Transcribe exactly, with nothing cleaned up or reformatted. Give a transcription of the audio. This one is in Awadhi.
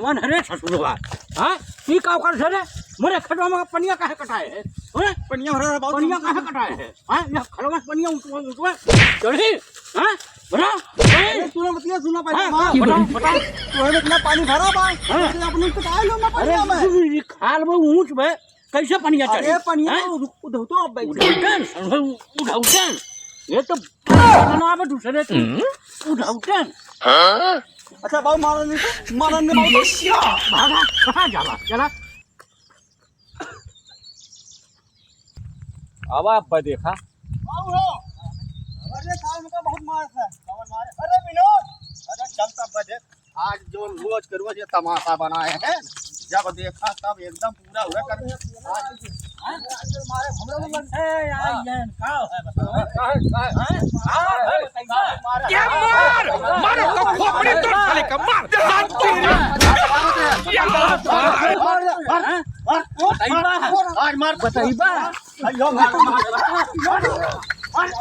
कौन है रे ससुरवा? हाँ? ई का ओकर से रे? मोरे खेतवा में पनिया काहे कटाए है? हाँ? पनिया भरा है, बहुत पनिया कम। काहे कटाए है? हाँ? ये खेतवा में पनिया उठवा, उठवा। चढ़ी? हाँ? भरा? अरे, सुनो बतिया, सुनो पहले हाँ, हमार। हाँ, बताओ, बताओ। तोहे में इतना पानी भरा बा, हाँ। तो अपने कटाए लो ना अरे, पनिया में। ई खाल में ऊँच बे, कैसे पनिया चढ़ी? अरे, पनिया हैं? उध-, उधौतो अब बैठ। उधौतन, उधौतन। ये तो ना बे दूसरे की। हम्म? उधौतन। हाँ? अच्छा, बाबू, मारा नहीं तो, मारा नहीं, बाबू। भागा, कहाँ जाला? चला। अब आप बा देखा। बाबू हो। अरे, साल में का बहुत मार है। कौन मारे? अरे, विनोद। अरे, चल तब बा देख। आज जो रोज के रोज ये तमाशा बनाए हैं, जब देखा तब एकदम पूरा हुआ कर। आज, हैं? आज मारे, हम लोग ए, यार, हाँ। ये का है, बताओ? का है, का है? हैं? का है, बताइए। मारे। ये मार! मारो तो खोपड़ी तोड़ साले का, मार! ये मार! मार, मार, मार, बताइए। मार, मार, बताइए। अयो, मार, मार, मार।